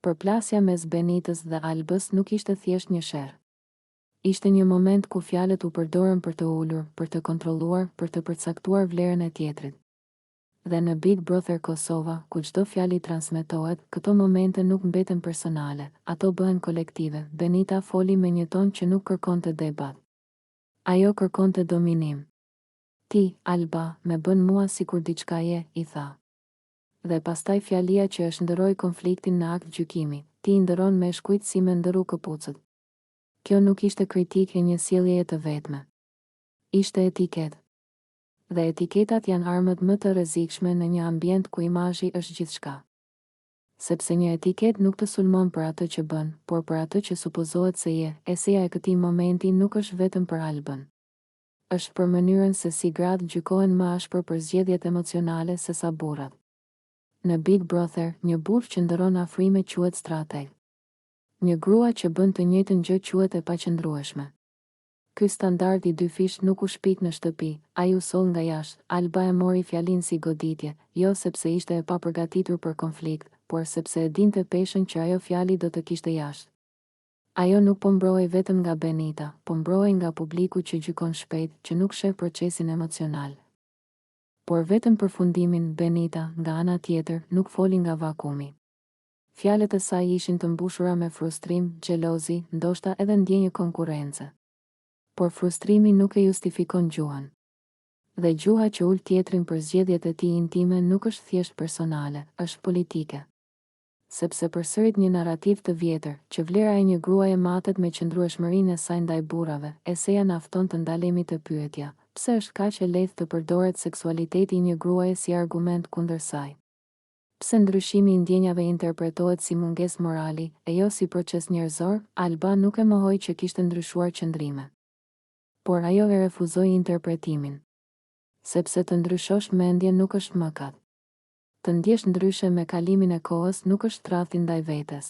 Përplasja mes Benitës dhe Albës nuk ishte thjesht një sherr. Ishte një moment ku fjalët u përdorën për të ulur, për të kontrolluar, për të përcaktuar vlerën e tjetrit. Dhe në Big Brother Kosova, ku çdo fjali transmetohet, këto momente nuk mbeten personale, ato bëhen kolektive, Benita foli me një ton që nuk kërkonte debat. Ajo kërkonte dominim. Ti, Alba, me bën mua sikur diçka je, i tha. Dhe pastaj fjalia që e shndërroi konfliktin në akt gjykimi, ti i ndërron meshkujt si me ndërru këpucët. Kjo nuk ishte kritikë e një sjelljeje të vetme. Ishte etiketë. Dhe etiketat janë armët më të rrezikshme në një ambient ku imazhi është gjithçka. Sepse një etiketë nuk të sulmon për atë që bën, por për atë që supozohet se je, eseja e këtij momenti nuk është vetëm për Albën. Është për mënyrën se si gratë gjykohen më ashpër për zgjedhjet emocionale sesa burrat. Në Big Brother, një burrë që ndërron afrime quhet strateg. Një grua që bën të njëjtën gjë quhet e paqëndrueshme. Ky standard i dyfishtë nuk u shpik në shtëpi, ai u soll nga jashtë. Alba e mori fjalinë si goditje, jo sepse ishte e papërgatitur për konflikt, por sepse e dinte peshën që ajo fjali do të kishte jashtë. Ajo nuk po mbrohej vetëm nga Benita, po mbrohej nga publiku që gjykon shpejt, që nuk sheh procesin emocional. Por vetëm përfundimin, Benita, nga ana tjetër, nuk foli nga vakumi. Fjalët e saj ishin të mbushura me frustrim, xhelozi, ndoshta edhe ndjenjë konkurrence. Por frustrimi nuk e justifikon gjuhën. Dhe gjuha që ul tjetrin për zgjedhjet e tij intime nuk është thjesht personale, është politike. Sepse përsërit një narrativë të vjetër, që vlera e një gruaje matet me qëndrueshmërinë e saj ndaj burrave, eseja na fton të ndalemi te pyetja, pse është kaq e lehtë të përdoret seksualiteti i një gruaje si argument kundër saj? Pse ndryshimi i ndjenjave interpretohet si mungesë morali, e jo si proces njerëzor? Alba nuk e mohoi që kishte ndryshuar qëndrime. Por ajo e refuzoi interpretimin. Sepse të ndryshosh mendje nuk është mëkat. Të ndjesh ndryshe me kalimin e kohës nuk është tradhti ndaj vetes.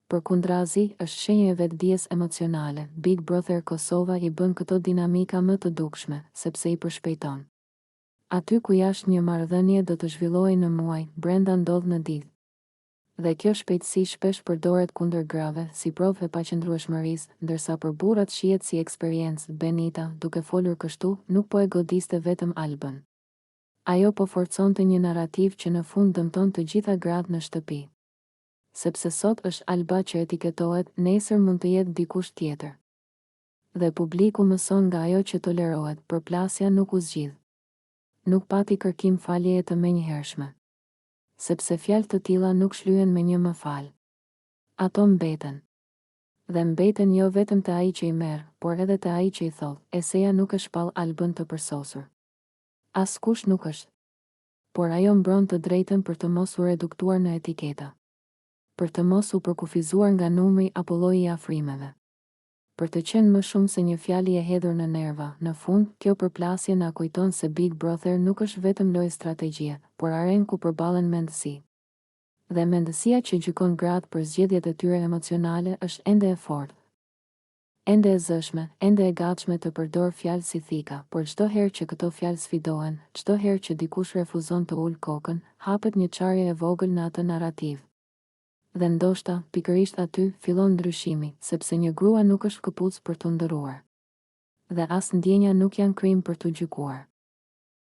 Përkundrazi, është shenjë e vetëdijes emocionale. Big Brother Kosova i bën këto dinamika më të dukshme, sepse i përshpejton. Aty ku jashtë një marrëdhënie do të zhvillohej në muaj, brenda ndodh në ditë. Dhe kjo shpejtësi shpesh përdoret kundër grave, si provë e paqëndrueshmërisë, ndërsa për burrat shihet si eksperiencë. Benita, duke folur kështu, nuk po e godiste vetëm Albën. Ajo po forconte një narrativë që në fund dëmton të gjitha gratë në shtëpi. Sepse sot është Alba që etiketohet, nesër mund të jetë dikush tjetër. Dhe publiku mëson nga ajo që tolerohet, përplasja nuk u zgjidh. Nuk pati kërkim faljeje të menjëhershme. Sepse fjalë të tilla nuk shlyhen me një më fal. Ato mbeten. Dhe mbeten jo vetëm te ai që i merr, por edhe te ai që i thotë, eseja nuk e shpall Albën të përsosur. Askush nuk është. Por ajo mbron të drejtën për të mos u reduktuar në etiketa. Për të mos u përkufizuar nga numri apo lloji i afrimeve. Për të qenë më shumë se një fjali e hedhur në nerva, në fund, kjo përplasje na kujton se Big Brother nuk është vetëm lojë strategjie, por arenë ku përballen mendësi. Dhe mendësia që gjykon gratë për zgjedhjet e tyre emocionale është ende e fortë. Ende e zëshme, ende e gatshme të përdorë fjalë si thika, por çdo herë që këto fjalë sfidohen, çdo herë që dikush refuzon të ulë kokën, hapet një çarje e vogël në atë narrativë. Dhe ndoshta, pikërisht aty, fillon ndryshimi, sepse një grua nuk është këpucë për t'u ndërruar. Dhe as ndjenja nuk janë krim për t'u gjykuar.